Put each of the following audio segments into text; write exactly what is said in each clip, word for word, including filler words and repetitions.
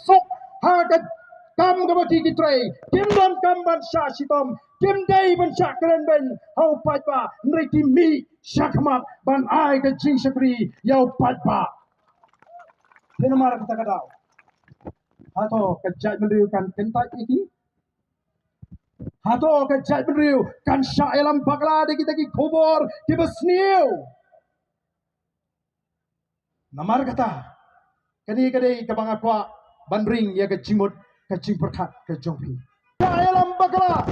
Suk ha ka kam kaba ki ki trei, kim don kam ban shah shitom, kim dei ban shah kren beiñ ha u paidbah, hynrei ki mih shakhmat ban ai ka jingshakri ïa u paidbah. Te namar kata ka daw, hato ka jaitbynriew kan kyntait ïa ki? Hato ka jaitbynriew kan shah ïalam bakla da kita ki khubor kiba sniew? Namar kata, kane ka dei kaba nga kwah ban ring ïa ka jingmut ka jingpyrkhat ka jong phi. Shah ïalam bakla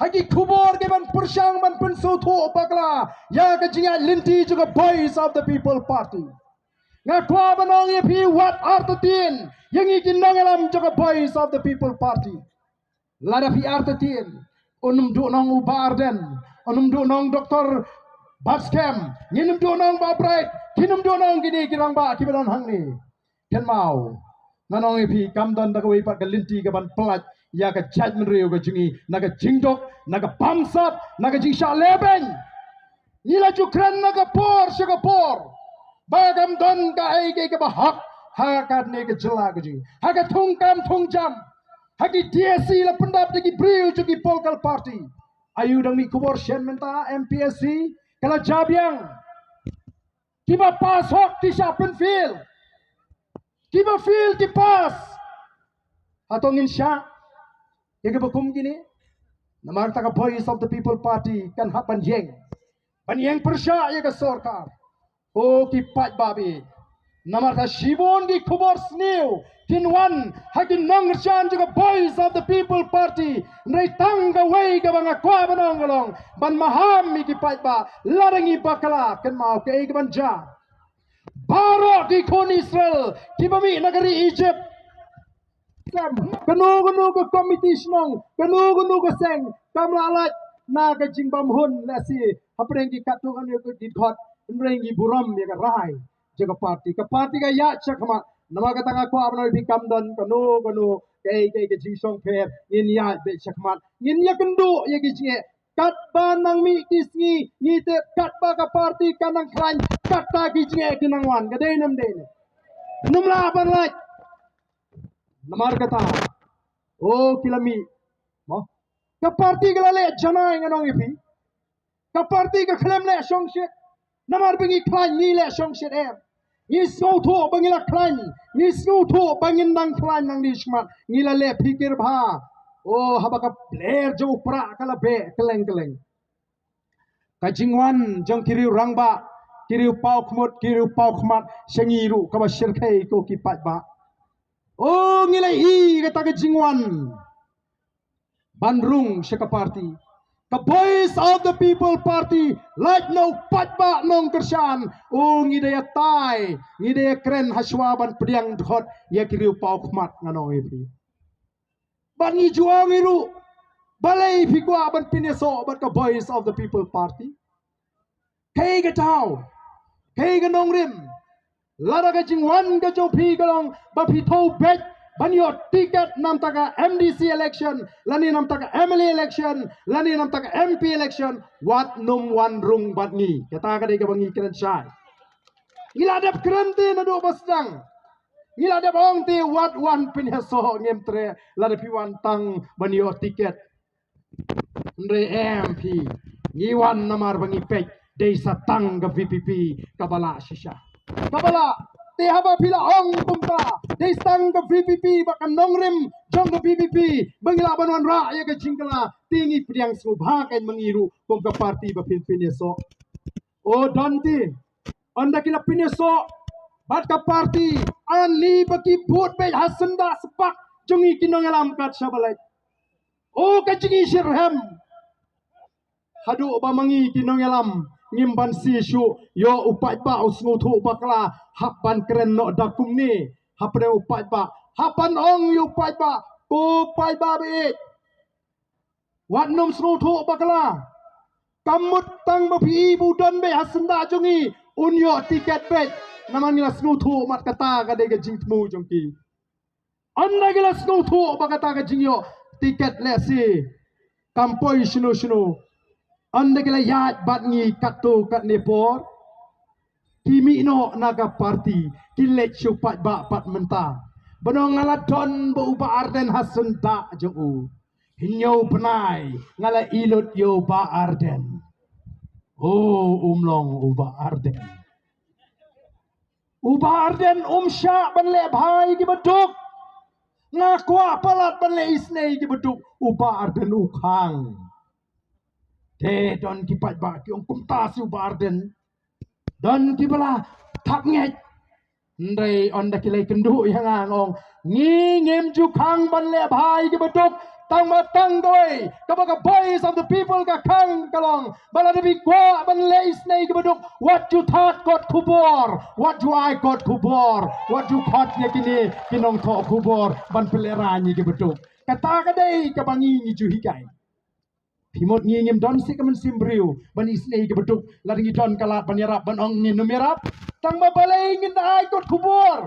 ha ki khubor kiban pyrshang ban pynsngewthuh bakla ïa ka jingïaid lynti jong ka Voice of the People Party. Nga kwah ban ong ïa phi, wat artatien ïa ngi ki nongïalam jong ka Voice of the People Party. Lada phi artatien, un ym duh nong u Bah Ardent, un ym duh nong Doktor Batskhem, ngin ym duh nong Bah Bright, kin ym duh nong kine ki rangbah kiba don hangne. Kynmaw, ngan ong ïa phi, kam don da kawei pat ka lynti kaban pyllait ïa ka jaitbynriew ka jong ngi na ka jingduk, na ka bamsap, na ka jingshah lehbeiñ. Ngi la ju kren na ka por sha ka por ba kam don kaei kaei kaba hok ha kane ka jylla ka jong ngi, ha ka thungkam thungjam. Ha ki D S C la pyndap da ki briew jong ki political party. Aïu dang mih khubor shen mynta, M P S C ka la jia biang. Kiba pass hok ki shah pynfail, kiba fail ki pass. Hato ngin shah ïa kiba kum kine? Namar kata ka Voice of the People Party kan hap ban ïeng, ban ïeng pyrshah ïa ka sorkar. O ki paidbah, namar kata shibun ki khubor sniew kin wan ha ki nongkyrshan jong ka Voice of the People Party, hynrei tang kawei kaba nga kwah ban ong ka long ban maham ïa ki paidbah, lada ngi bakla, kynmaw kaei kaban jia. Baroh ki khun Israel kiba mih na ka ri Egypt, kano kano ka komiti shnong, kano kano ka seng, kam lah lait na ka jingbymhun lehse hapdeng ki katto katne ki dkhot, hynrei ngi burom ïa ka rai jong ka party. Ka party ka ïaid shakhmat. Namar kata nga kwah ban ong ïa phi, kam don kano kano kaei kaei ka jingshongpher, ngin ïaid beit shakhmat, ngin ïakynduh ïa ki jingeh. Katba nang mih ki sngi, ngi tip katba ka party ka nang khlaiñ, kata ki jingeh ki nang wan. Ka dei ne ym dei ne? Ym lah ban lait. Namar kata, o ki la mih, mo, ka party ka la leh janai, ngan ong ïa phi. Ka party ka khlem leh shongshit. Namar ba ngi khlaiñ, ngi leh shongshit em? Ngi sngewthuh ba ngi la khlaiñ, ngi sngewthuh ba ngin nang khlaiñ nangne shakhmat, ngi la leh phikir bha. O, haba ka pler jong u prah ka la beh kylleng kylleng, ka jingwan jong ki riew rangbah, ki riew pawkhmut, ki riew pawkhmat sha ngi ruh kaba shyrkhei, ko ki paidbah. O, ngi la ïohi kata ka jingwan ban rung sha ka party, ka Voice of the People Party, lait na u paidbah nongkyrshan. O, ngi da ïatai, ngi da ïakren hashwa ban pdiang dkhot ïa ki riew pawkhmat, ngan ong ïa phi. Bad ngi ju ong hi ruh, balei phi kwah ban pynïasoh bad ka Voice of the People Party? Kaei ka daw, kaei ka nongrim? Lada ka jingwan ka jong phi ka long ba phi thew beit ban ïoh tiket na bynta ka M D C election, lane na bynta ka M L A election, lane na bynta ka M P election, wat nym wan rung bad ngi. Kata ka dei kaba ngi kren shai. Ngi la dep kren te naduh ba sdang. Ngi la dep ong te, wat wan pynïasoh, ngim treh lada phi wan tang ban ïoh tiket. Hynrei em phi, ngi wan namar ba ngi peit dei sa tang ka V P P kaba lah shisha, kaba lah. Te haba phi la ong kumta, dei sa tang ka V P P bad ka nongrim jong ka V P P ba ngi lah ban wanrah ïa ka jingkylla, te ngi pdiang sngewbha kein ma ngi ruh kum ka party ba phin pynïasoh. O, don te, ynda ki la pynïasoh bad ka party, ani ba ki bud beit ha syndah spak jong ngi ki nongïalam kat shaba leit. O, ka jingshitrhem. Haduh ba ma ngi ki nongïalam ngim banse shuh, ïoh u paidbah u sngewthuh bakla, hap ban kren noh da kumne hapdeng u paidbah, hap ban ong ïa u paidbah, ko paidbah ba ïeit, wat nym sngewthuh bakla. Kam mut tang ba phi i ba u don beit ha syndah jong ngi un ïoh tiket beit, namar ngi la sngewthuh mat kata ka dei ka jingthmu jong ki. Ynda ki la sngewthuh ba kata ka jingïoh tiket lehse kam poi shano shano, ynda ki la ïaid bad ngi katto katne por, ki mih noh na ka party, ki leit sha u paidbah pat mynta. Ban ong nga la don bad u Bah Ardent ha syndah jong u. Hynñiew bnai nga la ïohi ïa u Bah Ardent. Oh, um long u Bah Ardent. U Bah Ardent um shah ban leh bha ïa kiba duk. Nga kwah palat ban leh isynei ïa kiba duk. U Bah Ardent u khang. Te don ki paidbah ki ong kumta sha u Bah Ardent. Don kiba la thap ngeit. Hynrei ynda ki la ïakynduh ïa nga, nga ong, ngi ngim ju khang ban leh bha ïa kiba duk. Tang ma tang kawei kaba ka Voice of the People ka khang, ka long ba lada phi kwah ban leh isynei ïa kiba duk, wat ju thad kot khubor, wat ju ai kot khubor, wat ju khot ïa kine ki nongthoh khubor ban pynlehraiñ ïa kiba duk. Kata ka dei kaba ngi ngi ju hikai. Phi mut ngi ngim don shuh ka mynsiem briew ban isynei ïa kiba duk, lada ngi don ka lad ban ïarap, ban ong ngin ym ïarap. Tang ma balei ngin da ai kot khubor?